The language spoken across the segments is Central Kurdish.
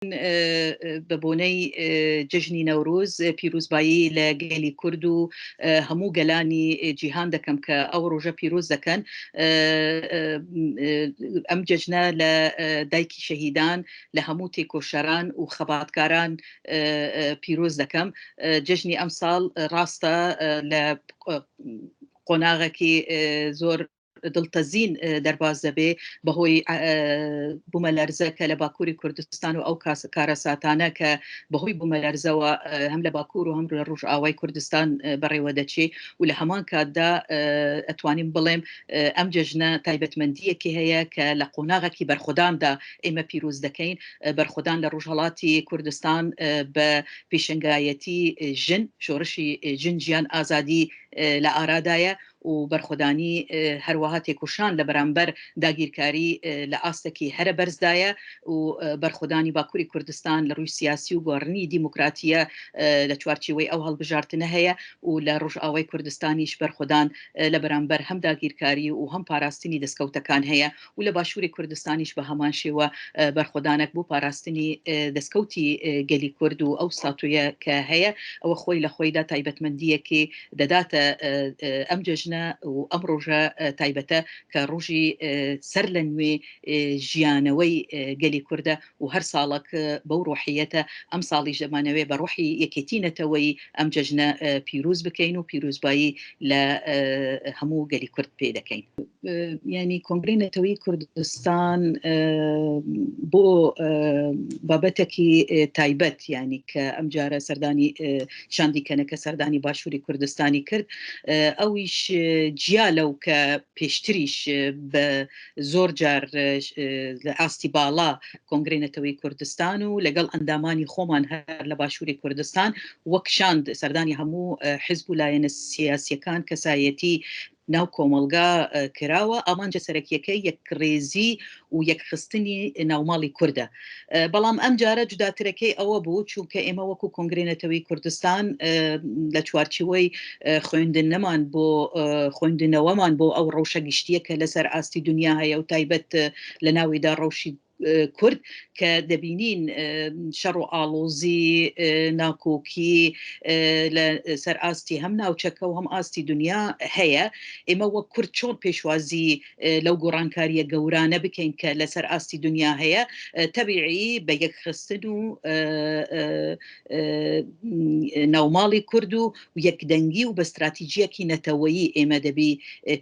بە بۆنەی جەژنی نەورۆز پیرۆزبایی لە گەلی کورد و هەموو گەلانی جیهان دەکەم کە ئەو ڕۆژە پیرۆز دەکەن. ئەم جەژنە لە دایکی شەهیدان، لە هەموو تێکۆشەران و خەباتکاران پیرۆز دەکەم. جەژنی ئەمساڵ ڕاستە لە قۆناغێکی زۆر دڵتەزین دەرباز دەبێ بەهۆی بوومەلەرزە کە لە باکووری کوردستان و ئەو کارەساتانە کە بەهۆی بوومەلەرزەوە هەم لە باکوور و هەم لە ڕۆژئاوای کوردستان بەڕێوە دەچێ و لە هەمان کاتدا ئەتوانیم بڵێم ئەم جەژنە تایبەتمەندییەکی هەیە کە لە قۆناغێکی بەرخۆداندا ئێمە پیرۆز دەکەین. بەرخۆدان لە ڕۆژهەڵاتی کوردستان بە پێشەنگایەتی ژن، شۆڕشی ژن ژیان ئازادی لە ئارادایە و بەرخۆدانی هەروەها تێکۆشان لە بەرامبەر داگیرکاری لە ئاستێکی هەرە بەرزدایە و بەرخۆدانی باکووری کوردستان لە ڕووی سیاسی و گۆڕنی دیموکراتیە لە چوارچێوەی ئەو هەڵبژارتنە هەیە و لە ڕۆژئاوای کوردستانیش بەرخۆدان لە بەرامبەر هەم داگیرکاری و هەم پاراستنی دەستکەوتەکان هەیە و لە باشووری کوردستانیش بە هەمان شێوە بەرخۆدانەک بۆ پاراستنی دەستکەوتی گەلی کورد و ئەو ستاتویە کە هەیە، ئەوە خۆی لە خۆیدا تایبەتمەندییەکی دەداتە ئەم جەژنە و ئەم ڕۆژە تایبەتە کە ڕۆژی سەر لە نوێ ژیانەوەی گەلی کوردە و هەر ساڵەک بەو ڕۆحیەتە ئەمساڵیش دەمانەوێ بە ڕۆحی یەکێتی نەتەوەیی ئەم جەژنە پیرۆز بکەین و پیرۆزبایی لە هەموو گەلی کورد پێ دەکەین. یانی کۆنگرەی نەتەوەیی کوردستان بۆ بابەتێکی تایبەت یانی کە ئەمجارە سەردانی شاندی کەنەکە سەردانی باشووری کوردستانی کرد، ئەویش جیا لەو کە پێشتریش بە زۆر جار لە ئاستی باڵا کۆنگرەی نەتەوەی کوردستان و لەگەڵ ئەندامانی خۆمان هەر لە باشووری کوردستان وەک شاند سەردانی هەموو حزب و لایەنە سیاسیەکان، کەسایەتی ناو کۆمەڵگا کراوە. ئامانجە سەرەکیەکەی یەکڕێزی و یەکخستنی ناوماڵی کوردە. بەڵام ئەم جارە جوداترەکەی ئەوە بوو چونکە ئێمە وەکو کۆنگرەی نەتەوەی کوردستان لە چوارچێوەی خوێندنەمان بۆ خوێندنەوەمان بۆ ئەو ڕەوشە گشتیە کە لەسەر ئاستی دنیا هەیە و تایبەت لە ناویدا ڕەوشی کورد کە دەبینین شەڕ و ئاڵۆزی، ناکۆکی لە سەر ئاستی هەم ناوچەکە و هەم ئاستی دنیا هەیە، ئێمە وەک کورد چۆن پێشوازی لەو گۆڕانکارییە گەورانە بکەین کە لەسەر ئاستی دنیا هەیە، تەبیعی بە یەکخستن و ناوماڵی کورد و یەکدەنگی و بە ستراتیجیەکی نەتەوەیی ئێمە دەبی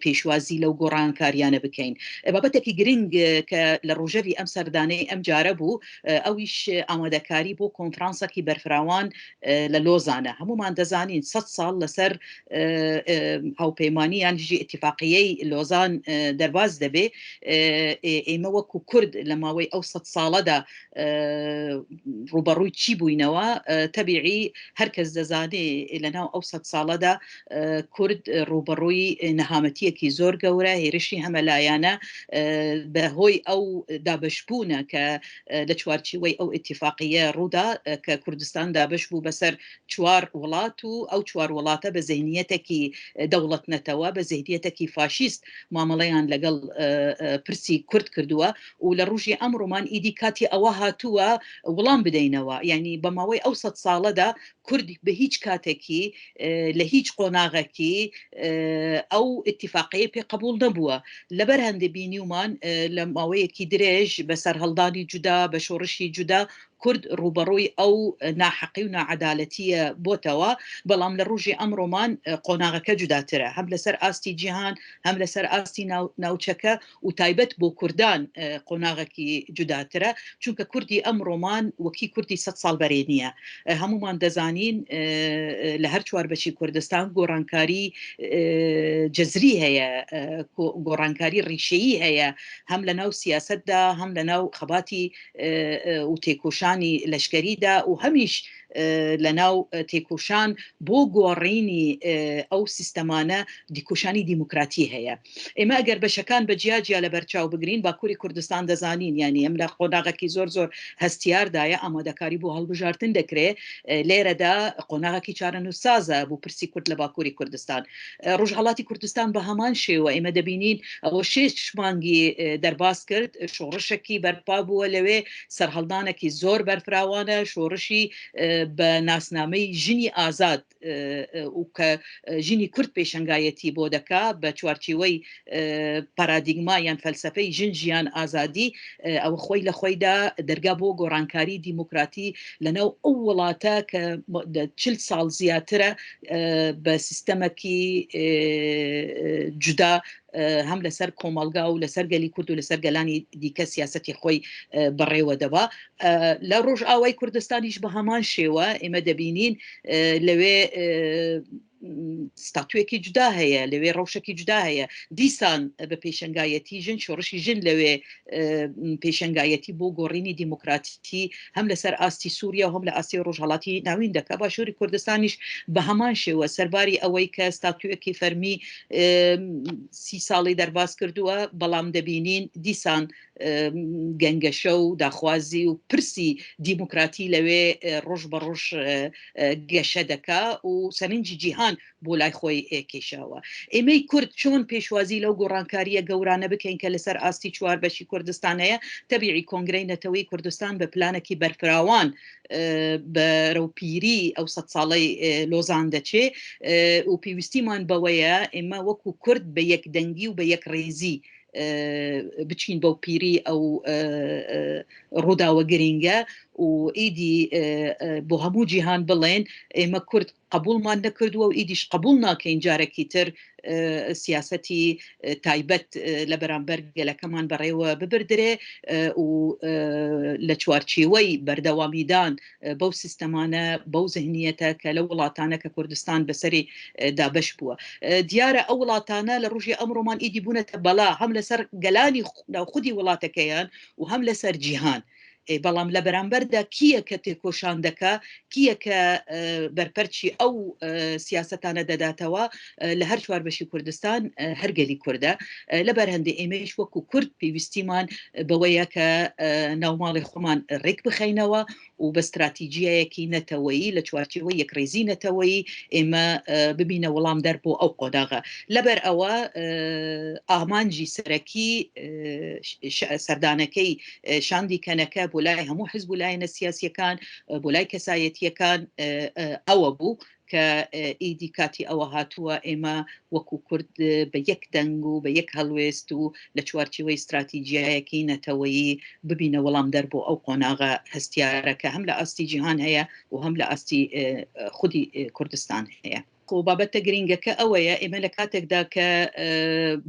پێشوازی لەو گۆڕانکاریانە بکەین. بابەتێکی گرنگ کە لە ڕۆژەڤی ئەم سەردانەی ئەم جارە بوو، ئەویش ئامادەکاری بۆ کۆنفرانسەکی بەرفراوان لە لۆزانە. هەموومان دەزانین 100 ساڵ لەسەر هاوپەیمانی یان ژی ئیتیفاقیەی لۆزان دەرباز دەبێ. ئێمە وەکو کورد لە ماوەی ئەو 100 ساڵەدا ڕووبەڕووی چی بووینەوە؟ تەبیعی هەر کەس دەزانێ لەناو ئەو 100 ساڵەدا کورد ڕووبەڕووی نەهامەتیەکی زۆر گەورە، هێرشی هەمەلایانە بە هۆی ئەو دابەشبوونە کە لە چوارچیوەی ئەو ئیتیفاقیە ڕوودا کە کوردستان دابەش بوو بەسەر چوار وڵات و ئەو چوار وڵاتە بە زهنیەتێکی دەوڵەت نەتەوە، بە زهنیەتێکی فاشیست مامەڵەیان لەگەڵ پرسی کورد کردووە و لە ڕوژی ئەمڕۆمان ئیدی کاتی ئەوە هاتووە وڵام بدەینەوە. یعنی بە ماوەی ئەو 100 ساڵەدا کورد بە هیچ کاتێکی لە هیچ قۆناغێکی ئەو ئیتیفاقەیە پێ قبوڵ نەبووە. لەبەر هەندێ بینیومان لە ماوەیەکی درێژ بە سەرهەڵدانی جودا، بە شۆڕشی جودا کورد ڕووبەڕووی ئەو ناحەقی و ناعەدالەتییە بۆتەوە، بەڵام لە ڕوژی ئەمڕۆمان قۆناغەکە جوداترە، هەم لەسەر ئاستی جیهان، هەم لەسەر ئاستی ناوچەکە و تایبەت بۆ کوردان قۆناغێکی جوداترە، چونکە کوردی ئەمڕۆمان وەکی کوردی 100 ساڵ بەرێ نییە. هەموومان دەزانین لە هەر چوار بەشی کوردستان گۆڕانکاری جەزری هەیە، گۆڕانکاری ڕیشەیی هەیە، هەم لە ناو سیاسەتدا، هەم لە ناو خەباتی و تێکۆشانی لەشکەریدا و هەمیش لە ناو تێکۆشان بۆ گۆڕینی ئەو سیستەمانە دیکۆشانی دیموکراتی هەیە. ئێمە ئەگەر بەشەکان بە جیا جیا لە بەرچاو بگرین، باکووری کوردستان دەزانین یانی ئەم لە قۆناغێکی زۆر زۆر هەستیاردایە، ئامادەکاری بۆ هەڵبژاردن دەکرێ، لێرەدا قۆناغێکی چارەنووسسازە بۆ پرسی کورد لە باکووری کوردستان. ڕۆژهەڵاتی کوردستان بە هەمان شێوە ئێمە دەبینین ئەوە شێش مانگی دەرباز کرد، شۆڕشێکی بەرپا بووە لەوێ، سەرهەڵدانێکی زۆر بەرفراوانە، شۆڕشی بە ناسنامەی ژنی ئازاد و کە ژنی کورد پێشەنگایەتی بۆ دەکا بە چوارچێوەی پارادیگما یان فەلسەفەی ژن ژیان ئازادی، ئەوە خۆی لە خۆیدا دەرگا بۆ گۆڕانکاری دیموکراتی لەناو ئەو وڵاتە کە 40 ساڵ زیاترە بە سیستەمەکی جودا هەم لەسەر کۆمەڵگا و لەسەر گەلی کورد و لەسەر گەلانی دیکە سیاسەتی خۆی بەڕێوە دەبا. لە ڕۆژئاوای کوردستانیش بە هەمان شێوە ئێمە دەبینین لەوێ ستاتوێکی جودا هەیە، لەوێ ڕەوشێکی جودا هەیە. دیسان بە پێشەنگایەتی ژن، شۆڕشی ژن لەوێ پێشەنگایەتی بۆ گۆڕینی دیموکراتی هەم لەسەر ئاستی سووریا و هەم لە ئاستی ڕۆژهەڵاتی ناوین دەکا. باشووری کوردستانیش بە هەمان شێوە، سەرباری ئەوەی کە ستاتوێکی فەرمی 30 ساڵی دەرباز کردووە، بەڵام دەبینین دیسان گەنگەشە و داخوازی و پرسی دیموکراتی لەوێ ڕۆژ بە ڕۆژ گەشە دەکا و سەرنجی جیهان بۆ لای خۆی کێشاوە. ئێمەی کورد چۆن پێشوازی لەو گۆڕانکارییە گەورانە بکەین کە لەسەر ئاستی چوار بەشی کوردستان هەیە؟ تەبیعی کۆنگرەی نەتەوەی کوردستان بە پلانێکی بەرفراوان بەرەو پیری ئەو سەد ساڵەی لۆزان دەچێ و پێویستیمان بەوەیە ئێمە وەکو کورد بە یەکدەنگی و بە یەکڕیزی بچین بەو پیری ئەو ڕووداوە گرینگە و ئیدی بۆ هەموو جیهان بڵێن ئێمە کورد قبوڵمان نەکردووە و ئیدیش قبوڵ ناکەین جارێکی تر سیاسەتی تایبەت لە بەرامبەر گەلەکەمان بەڕێوە ببردرێ و لە چوارچێوەی بەردەوامیدان بەو سیستەمانە، بەو زهنیەتە کە لەو وڵاتانە کە کوردستان بەسەری دابەش بووە. دیارە ئەو وڵاتانە لە ڕۆژی ئەمڕۆمان ئیدی بوونەتە بەڵا هەم لەسەر گەلانی ناوخودی وڵاتەکەیان و هەم لەسەر جیهان. بەڵام لە بەرامبەردا کییە کە تێکۆشان دەکا، کییە کە بەرپەرچی ئەو سیاسەتانە دەداتەوە؟ لە هەر چوار بەشی کوردستان هەر گەلی کوردە. لەبەر هەندێ ئێمەیش وەکو کورد پێویستیمان بەوەیە کە ناوماڵی خۆمان ڕێک بخەینەوە و بە ستراتیجیایەکی نەتەوەیی لە چوارچێوەی یەکڕیزی نەتەوەیی ئێمە ببینە وەڵامدەر بۆ ئەو قۆناغە. لەبەر ئەوە ئامانجی سەرەکی سەردانەکەی شاندی کەنەکە بۆ لای هەموو حزب و لایەنە سیاسیەکان، بۆ لای کەسایەتیەکان ئەوە بوو کە ئیدی کاتی ئەوە هاتووە ئێمە وەکو کورد بە یەک دەنگ و بە یەک هەڵوێست و لە چوارچێوەی ستراتیجیایەکی نەتەوەیی ببینە وەڵامدەر بۆ ئەو قۆناغە هەستیارە کە هەم لە ئاستی جیهان هەیە و هەم لە ئاستی خودی کوردستان هەیە. خۆ بابەتە گرینگەکە ئەوەیە ئێمە لە کاتێکدا کە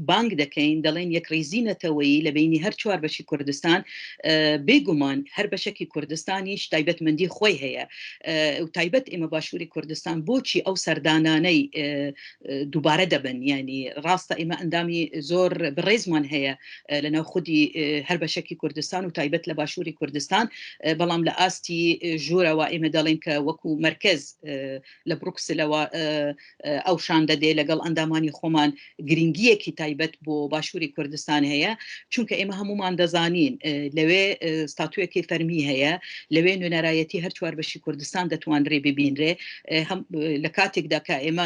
بانگ دەکەین دەڵێن یەکڕیزی نەتەوەیی لە بینی هەر چوار بەشی کوردستان، بێگومان هەر بەشێکی کوردستانیش تایبەتمەندی خۆی هەیە و تایبەت ئێمە باشووری کوردستان بۆچی ئەو سەردانانەی دووبارە دەبن؟ ینی ڕاستە ئێمە ئەندامی زۆر بەڕێزمان هەیە لە ناو خودی هەر بەشێکی کوردستان و تایبەت لە باشووری کوردستان، بەڵام لە ئاستی ژوورەوە ئێمە دەڵێن کە وەکو مەرکەز لە بروکسلەوە ئەو شاندە دێ لەگەڵ ئەندامانی خۆمان، گرنگیەکی تایبەت بۆ باشووری کوردستان هەیە، چونکە ئێمە هەمومان دەزانین لەوێ ستاتوێکی فەرمی هەیە، لەوێ نوێنەرایەتی هەر چوار بەشی کوردستان دەتوانرێ ببینرێ. لە کاتێکدا کە ئێمە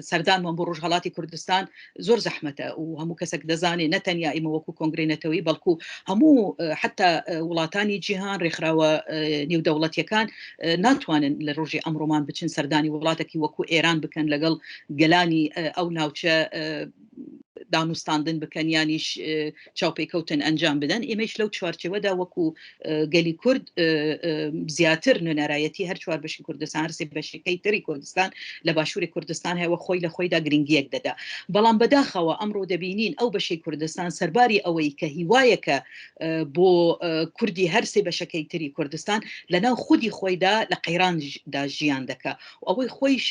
سەردانمان بۆ ڕۆژهەڵاتی کوردستان زۆر زەحمەتە و هەموو کەسێک دەزانێت، نەتەنیا ئێمە وەکو کۆنگرەی نەتەوەیی بەڵکو هەموو حتا وڵاتانی جیهان، ڕێکخراوە نێودەوڵەتیەکان ناتوانن لە ڕۆژی ئەمڕۆمان بچن سەردانی وڵاتێکی وەکو ئێران بکەن، لەگەڵ گەلانی ئەو ناوچە دانوستاندن بکەن یانیش چاوپێکەوتن ئەنجام بدەن. ئێمەش لەو چوارچێوەدا وەکو گەلی کورد زیاتر نوێنەرایەتی هەر چوار بەشی کوردستان، هەر سێ بەشەکەی تری کوردستان لە باشووری کوردستان هەیە، خۆی لە خۆیدا گرنگیەک دەدا. بەڵام بەداخەوە ئەمڕۆ دەبینین ئەو بەشەی کوردستان سەرباری ئەوەی کە هیوایەکە بۆ کوردی هەر سێ بەشەکەی تری کوردستان، لەناو خودی خۆیدا لە قەیراندا ژیان دەکا و ئەوەی خۆیش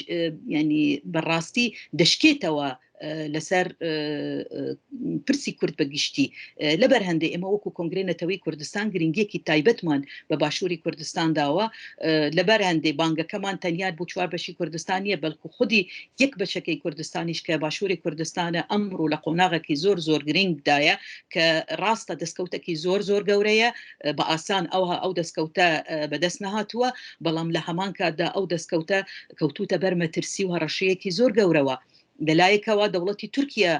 ینی بەڕاستی دەشکێتەوە. لەسەر پرسی کورد بە گشتی. لەبەر هەندێ ئێمە وەکو کۆنگرەی نەتەوەی کوردستان گرنگیەکی تایبەتمان بە باشووری کوردستان داوە. لەبەر هەندێ بانگەکەمان تەنیا بۆ چوار بەشی کوردستان نییە، بەڵکو خودی یەک بەشەکەی کوردستانیش کە باشووری کوردستانە ئەمڕۆ لە قۆناغێکی زۆر زۆر گرنگدایە کە ڕاستە دەستکەوتێکی زۆر زۆر گەورەیە، بە ئاسان ئەوها ئەو دەستکەوتە بەدەست نەهاتووە، بەڵام لە هەمان کاتدا ئەو دەستکەوتە کەوتووتە بەر مەترسی و هەڕەشەیەکی زۆر گەورەوە. لە لایەکەوە دەوڵەتی تورکیە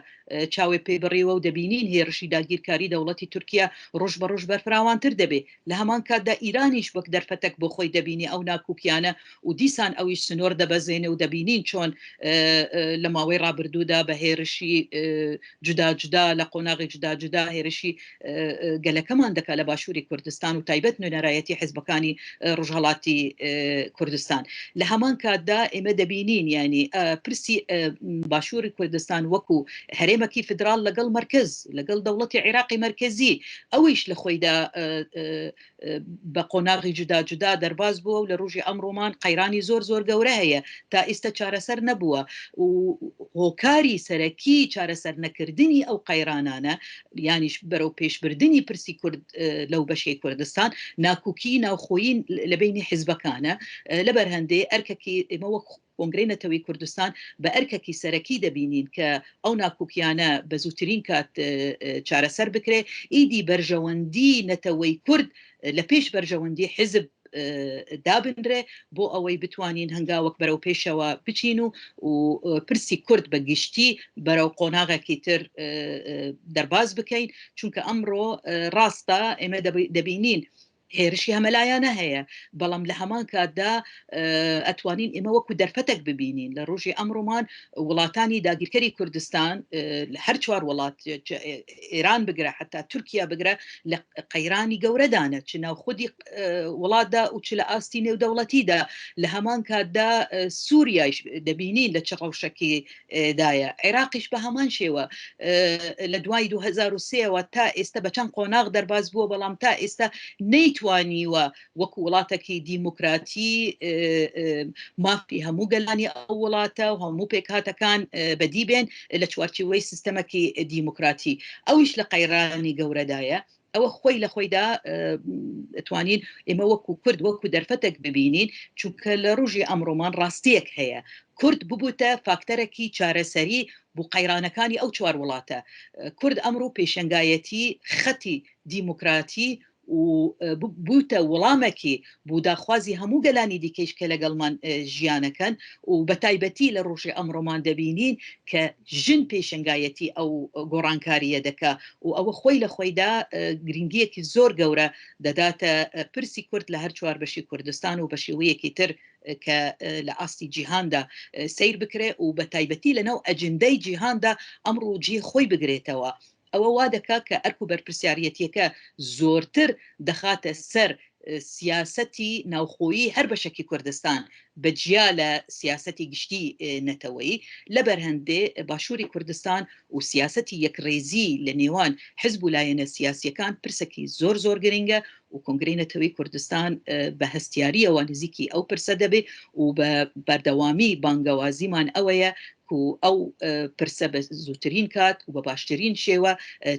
چاوێ پێ بڕیوە و دەبینین هێرشی داگیرکاری دەوڵەتی تورکیە ڕۆژ بە ڕۆژ بەرفراوانتر دەبێ. لە هەمان کاتدا ئیرانیش وەک دەرفەتەک بۆ خۆی دەبینێ ئەو ناکوکیانە و دیسان ئەویش سنۆر دەبەزێنێ و دەبینین چۆن لە ماوەی ڕابردوودا بە هێرشی جودا جودا لە قۆناغی جودا جودا هێرشی گەلەکەمان دەکات لە باشووری کوردستان و تایبەت نوێنەرایەتی حزبەکانی ڕۆژهەڵاتی کوردستان. لە هەمان کاتدا ئێمە دەبینین یانی پرسی باشووری کوردستان وەکو هەرێمەکی فیدراڵ لەگەڵ مەرکەز، لەگەڵ دەوڵەتی عێراقی مەرکەزی، ئەویش لە خۆیدا بە قۆناغی جودا جودا دەرباز بووە و لە ڕۆژی ئەمڕۆمان قەیرانی زۆر زۆر گەورە هەیە تا ئیستە چارەسەر نەبووە و هۆکاری سەرەکی چارەسەر نەکردنی ئەو قەیرانانە یانیش بەرەو پێشبردنی پرسی کورد لەو بەشەی کوردستان ناکوکی ناوخۆیی لە بینی حیزبەکانە. لەبەر هەندێ ئەرکەکی ئێمە وەک کۆنگرەی نەتەوەی کوردستان بە ئەرکەکی سەرەکی دەبینین کە ئەو ناکوکیانە بە زووترین کات چارەسەر بکرێ، ئیدی بەرژەوەندی نەتەوەی کورد لە پێش بەرژەوەندی حیزب دابنرێ بۆ ئەوەی بتوانین هەنگاوەک بەرەو پێشەوە بچین و و پرسی کورد بە گشتی بەرەو قۆناغێکی تر دەرباز بکەین. چونکە ئەمڕۆ ڕاستە ئێمە دەبینین هێرشی هەمەلایانە هەیە، بەڵام لە هەمان کاتدا ئەتوانین ئێمە وەکو دەرفەتێک ببینین لە ڕۆژی ئەمڕۆمان وڵاتانی داگیرکەری کوردستان لە هەر چوار وڵات ئێران بگرە حتا تورکیا بگرە لە قەیرانی گەورەدانە، چ ناو خودی وڵاتدا و چ لە ئاستی نێودەوڵەتیدا. لە هەمان کاتدا سووریایش دەبینین لە چ ڕەوشەکی دایە، عێراقیش بە هەمان شێوە لە دوای 2003ەوە تا ئێستا بە چەند قۆناغ دەرباز بووە، بەڵام تا ئێستا نەیتوانیوە وەکو وڵاتێکی دیموکراتی مافی هەموو گەلانی ئەو وڵاتە و هەموو پێکهاتەکان بەدی بێن لە چوارچێوەی سیستەمەکی دیموکراتی، ئەویش لە قەیرانی گەورەدایە. ئەوە خۆی لە خۆیدا توانین ئێمە وەکو کورد وەکو دەرفەتێک ببینین، چونکە لە ڕۆژی ئەمڕۆمان ڕاستیەک هەیە، کورد ببووتە فاکتەرێکی چارەسەری بۆ قەیرانەکانی ئەو چوار وڵاتە. کورد ئەمڕۆ پێشەنگایەتی خەتی دیموکراتی و بووتە وڵامێکی بۆ داخوازی هەموو گەلانی دیکەیش کە لەگەڵمان ژیانەکەن و بە تایبەتی لە ڕۆژی ئەمڕۆمان دەبینین کە ژن پێشەنگایەتی ئەو گۆڕانکارییە دەکا و ئەوە خۆی لە خۆیدا گرنگییەکی زۆر گەورە دەداتە پرسی کورد لە هەر چوار بەشی کوردستان و بە شێوەیەکی تر کە لە ئاستی جیهاندا سەیر بکرێ و بە تایبەتی لەناو ئەجندای جیهاندا ئەمڕۆ جێ خۆی بگرێتەوە. ئەوە وا دەکا کە ئەرک و بەرپرسیاریەتیەکە زۆرتر دەخاتە سەر سیاسەتی ناوخۆیی هەر بەشەکی کوردستان بە جیا لە سیاسەتی گشتی نەتەوەیی. لەبەر هەندێ باشووری کوردستان و سیاسەتی یەکڕیزی لە نێوان حزب و لایەنە سیاسیەکان پرسەکی زۆر زۆر گرنگە و کۆنگرەی نەتەوەی کوردستان بە هەستیاریەوە نزیکی ئەو پرسە دەبێ و بە بەردەوامی بانگەوازیمان ئەوەیە و ئەو پرسە بە زووترین کات و بە باشترین شێوە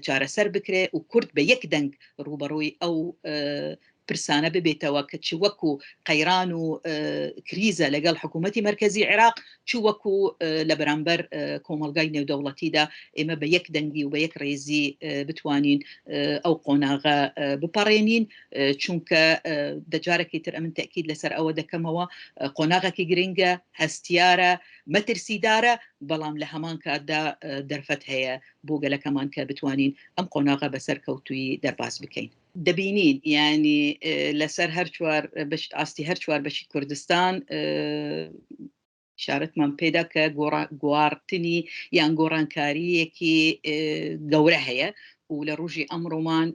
چارەسەر بکرێ و کورد بە یەک دەنگ ڕووبەڕووی ئەو پرسانە ببێتەوە کە چ وەکو قەیران و کریزە لەگەڵ حکوومەتی مەرکەزی عێراق، چ وەکو لە بەرامبەر کۆمەڵگای نێودەوڵەتیدا ئێمە بە یەک دەنگی و بە یەک ڕێزی بتوانین ئەو قۆناغە بپەڕێنین. چونکە دەجارێکی تر ئەمن تەئکید لەسەر ئەوە دەکەمەوە قۆناغێکی گرنگە، هەستیارە، مەترسیدارە، بەڵام لە هەمان کاتدا دەرفەت هەیە بۆ گەلەکەمان کە بتوانین ئەم قۆناغە بە سەرکەوتوویی دەرباز بکەین. دەبینین یانی لەسەر هەر چوار بەش ئاستی هەر چوار بەشی کوردستان ئیشارەتمان پێدا کە گۆڕتنی یان گۆڕانکارییەکی گەورە هەیە و لە ڕۆژی ئەمڕۆمان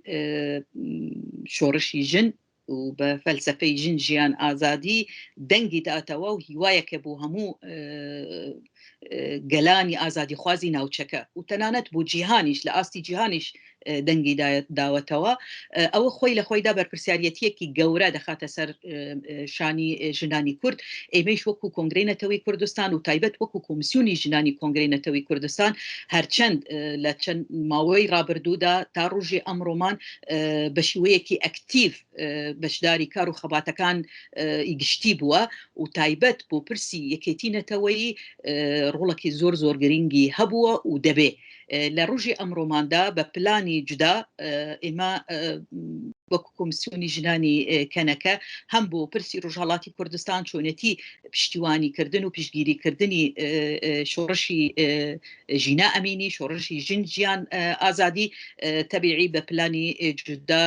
شۆڕشی ژن و بە فەلسەفەی ژن ژیان ئازادی دەنگی داتەوە و هیوایەکە بۆ هەموو گەلانی ئازادیخوازی ناوچەکە و تەنانەت بۆ جیهانیش لە ئاستی جیهانیش. دەنگی داوەتەوە، ئەوە خۆی لە خۆیدا بەرپرسیارەتیەکی گەورە دەخاتە سەر شانی ژنانی کورد. ئێمەیش وەکو کۆنگرەی نەتەوەی کوردستان و تایبەت وەکو کۆمیسیۆنی ژنانی کۆنگرەی نەتەوەی کوردستان، هەرچەند لە چەند ماوەی ڕابردوودا تا ڕۆژی ئەمڕۆمان بە شێوەیەکی ئەکتیڤ بەشداری کار و خەباتەکان گشتی بووە و تایبەت بۆ پرسی یەکێتی نەتەوەیی ڕۆڵێکی زۆر زۆر گرنگی هەبووە و دەبێ لە ڕۆژی ئەمڕۆماندا بە پلانی جودا ئێمە وەکو کۆمیسیۆنی ژنانی کەنەکە هەم بۆ پرسی ڕۆژهەڵاتی کوردستان، چۆنێتی پشتیوانیکردن و پشتگیریکردنی شۆڕشی ژینا ئەمینی، شۆڕشی ژن ژیان ئازادی، تەبیعی بە پلانی جودا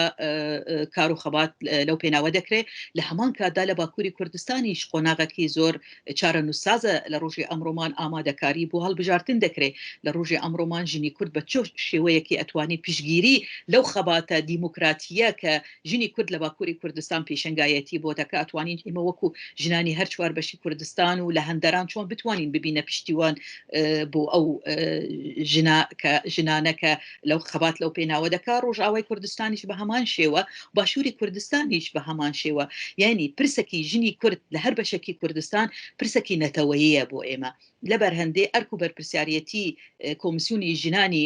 کار و خەبات لەو پێناوە دەکرێت. لە هەمان کاتدا لە باکووری کوردستانیش قۆناغێکی زۆر چارەنووسسازە لە ڕۆژی ئەمڕۆمان، ئامادەکاری بۆ هەڵبژارتن دەکرێت. لە ڕۆژی ئەمڕۆمان ژنی کورد بە چ شێوەیەکی ئەتوانی پشتگیری لەو خەباتە دیموکراتییە کە ژنی کورد لە باکووری کوردستان پێشەنگایەتی بۆ دەکا، ئەتوانین ئێمە وەکو ژنانی هەر چوار بەشی کوردستان و لە هەندەران چۆن بتوانین ببینە پشتیوان بۆ ئەو ژنا کە ژنانە کە لەو خەبات لەو پێناوە دەکا. ڕۆژئاوای کوردستانیش بە هەمان شێوە، باشووری کوردستانیش بە هەمان شێوە. یعنی پرسەکی ژنی کورد لە هەر بەشێکی کوردستان پرسەکی نەتەوەییە بۆ ئێمە. لەبەر هەندێ ئەرک و بەرپرسیارەتی کۆمیسیۆنی ژنانی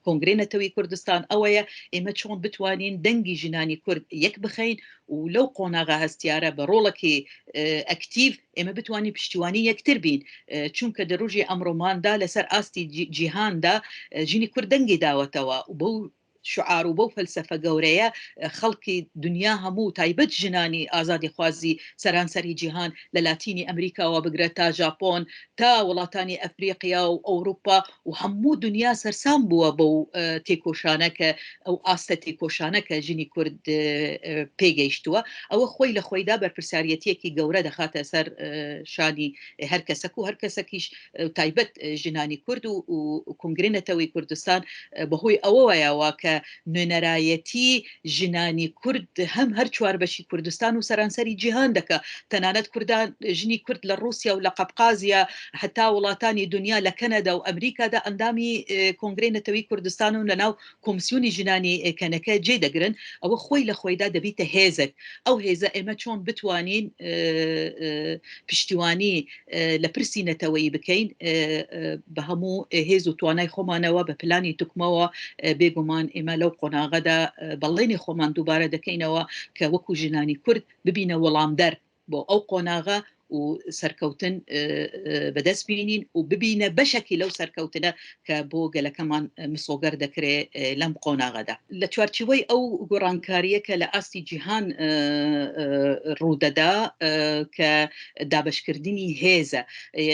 کۆنگرەی نەتەوەی کوردستان ئەوەیە ئێمە چۆن بتوانین دەنگی ژنانی کورد یەک بخەین و لەو قۆناغە هەستیارە بە ڕۆڵێکی ئەکتیڤ ئێمە بتوانین پشتیوانی یەکتر بین، چونکە دە ڕۆژی ئەمڕۆماندا لەسەر ئاستی جیهاندا ژنی کورد دەنگی داوەتەوە و بەو شعار و بەو فەلسەفە گەورەیە خەڵکی دنیا هەموو، تایبەت ژنانی ئازادیخوازی سەرانسەری جیهان، لە لاتینی ئەمریکاوە بگرە تا ژاپۆن تا وڵاتانی ئەفریقیا و ئەوروپا و هەموو دنیا سەرسام بووە بەو تێکۆشانە کە ئەو ئاستە تێکۆشانە کە ژنی کورد پێگەیشتووە. ئەوە خۆی لە خۆیدا بەرپرسیارەتیەکی گەورە دەخاتە سەر شانی هەر کەسەک و هەر کەسەکیش، تایبەت ژنانی کورد و کۆنگرەی نەتەوەی کوردستان، بەهۆی ئەوەوەیەوە کە نوێنەرایەتی ژنانی کورد هەم هەر چوار بەشی کوردستان و سەرانسەری جیهان دەکا، تەنانەت کوردان، ژنی کورد لە ڕووسیا و لە قەپقازیا هەتا وڵاتانی دنیا، لە کەنەدا و ئەمریکادا ئەندامی کۆنگرەی نەتەوەی کوردستان و لەناو کۆمسیۆنی ژنانی کەنەکە جێ دەگرن. ئەوە خۆی لە خۆیدا دەبیتە هێزێک. ئەو هێزە ئێمە چۆن بتوانین پشتیوانی لە پرسی نەتەوەیی بکەین بە هەموو هێز و توانای خۆمانەوە، بە پلانی توکمەوە. بێگومان ئێمە لەو قۆناغەدا بەڵێنی خۆمان دووبارە دەکەینەوە کە وەکو ژنانی کورد ببینە وەڵامدەر بۆ ئەو قۆناغە و سەرکەوتن بەدەست بینین و ببینە بەشێکی لەو سەرکەوتنە کە بۆ گەلەکەمان مسۆگەر دەکرێ لەم قۆناغەدا. لە چوارچیوەی ئەو گۆڕانکارییە کە لە ئاستی جیهان ڕوودەدا کە دابەشکردنی هێزە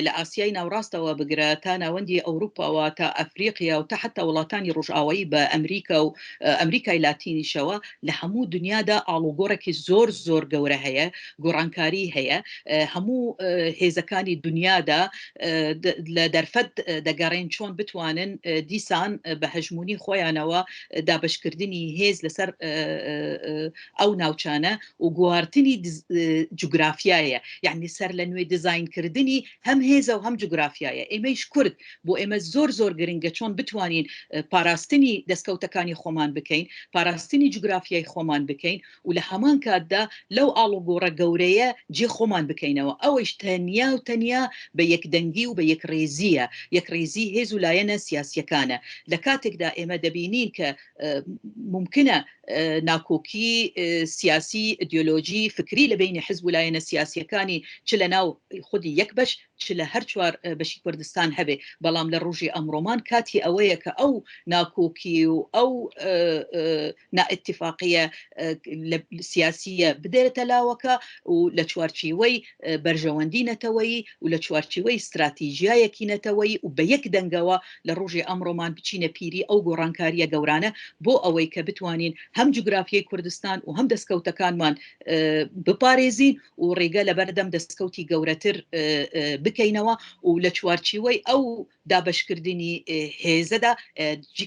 لە ئاسیای ناوڕاستەوە بگرە تا ناوەندی ئەوروپاوە تا ئەفریقیا و تا حتا وڵاتانی ڕۆژئاوایی بە ئەمریکا و ئەمریکای لاتینیشەوە، لە هەموو دنیادا ئاڵوگۆڕێکی زۆر زۆر گەورە هەیە، گۆڕانکاری هەیە، هەموو هێزەکانی دنیادا لە دەرفەت دەگەڕێن چۆن بتوانن دیسان بە هەژموونی خۆیانەوە دابەشکردنی هێز لەسەر ئەو ناوچانە و گوارتنی جوگرافیایە، یعنی سەر لە نوێ دیزاینکردنی هەم هێزە و هەم جوگرافیایە. ئێمەیش کورد بۆ ئێمە زۆر زۆر گرنگە چۆن بتوانین پاراستنی دەستکەوتەکانی خۆمان بکەین، پاراستنی جوگرافیای خۆمان بکەین و لە هەمان کاتدا لەو ئاڵوگۆڕە گەورەیە جێ خۆمان بکەینەوە، ئەوەیش تەنیا و تەنیا بە یەکدەنگی و بە یەکڕیزییە، یەکڕیزی هێز و لایەنە سیاسییەکانە. لە کاتێکدا ئێمە دەبینین کە مومکنە ناکۆکی سیاسی، ئیدیۆلۆژی، فکری لە بەینی حزب و لایەنە سیاسییەکانی چ لە ناو خودی یەک بەش چ لە هەر چوار بەشی کوردستان هەبێ، بەڵام لە ڕۆژی ئەمڕۆمان کاتی ئەوەیە کە ئەو ناکۆکی و ئەو نائیتیفاقیە سیاسیە بدرێتە لاوەکە و لە چوارچیوەی بەرژەوەندی نەتەوەیی و لە چوارچیوەی ستراتیژیایەکی نەتەوەیی و بە یەک دەنگەوە لە ڕۆژی ئەمڕۆمان بچینە پیری ئەو گۆڕانکاریە گەورانە بۆ ئەوەی کە بتوانین هەم جوگرافیای کوردستان و هەم دەستکەوتەکانمان بپارێزین و ڕێگە لەبەردەم دەستکەوتی گەورەتر بکەینەوە و لە چوارچیوەی ئەو دابەشکردنی هێزەدا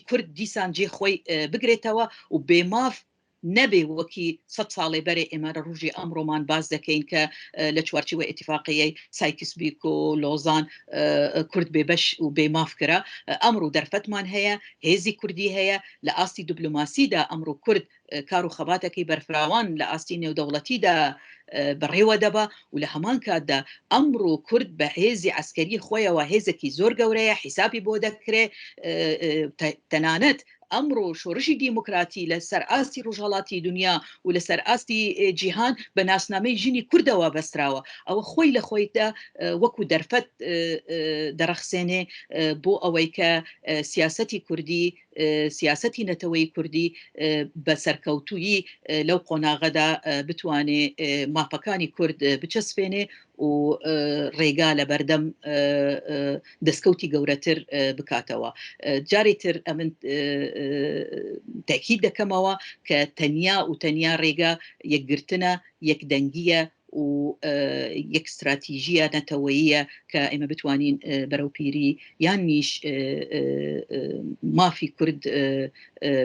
کورد دیسان جێ خۆی بگرێتەوە و بێماف نەبێ وەکی سە ساڵێ بەرێ ئێمە لە ڕژی ئەمڕۆمان باز دەکەین کە لە چوارچیوە ئیتفاقیەی سایکس بیکۆ لۆزان کورد بێ بەش و بێ ماف کرا. ئەمڕۆ دەرفەتمان هەیە، هێزی کوردی هەیە لە ئاستی دیبلۆماسیدا. ئەمڕۆ کورد کار و خەباتەکەی بەرفراوان لە ئاستی نێودەوڵەتیدا بەڕێوە دەبا و لە هەمان کاتدا ئەمڕۆ کورد بە هێزی عسکەری خۆیەوە هێزێکی زۆر گەورەیە، حیسابی بۆ دەکرێ. تەنانەت ئەمڕۆ شۆڕشی دیموکراتی لە سەر ئاستی ڕۆژهەڵاتی دنیا و لەسەر ئاستی جیهان بە ناسنامەی ژنی کوردەوە بەستراوە. ئەوە خۆی لە خۆیدا وەکو دەرفەت دەڕەخسێنێ بۆ ئەوەی کە سیاسەتی کوردی، سیاسەتی نەتەوەی کوردی بە سەرکەوتوویی لەو قۆناغەدا بتوانێ مافەکانی کورد بچەسپێنێ و ڕێگا لە بەردەم دەستکەوتی گەورەتر بکاتەوە. جارێ تر ئەمن تاکید دەکەمەوە کە تەنیا و تەنیا ڕێگا یەکگرتنە، یەکدەنگیە و یەک استراتیژیە نەتەوەییە کە ئێمە بتوانین بەرەو پیری یان نیش مافی کورد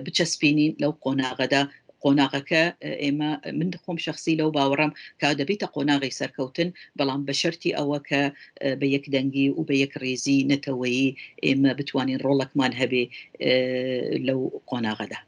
بچەسپینین لەو قۆناغەدا. قۆناغەکە ئێمە، من خۆم شخصی لەو باوەڕم کە دەبێتە قۆناغی سەرکەوتن، بەڵام بە شەرتی ئەوە کە بە یەک دەنگی و بە یەک ڕێزی نەتەوەیی ئێمە بتوانین ڕۆڵەکمان هەبێ لەو قۆناغەدا.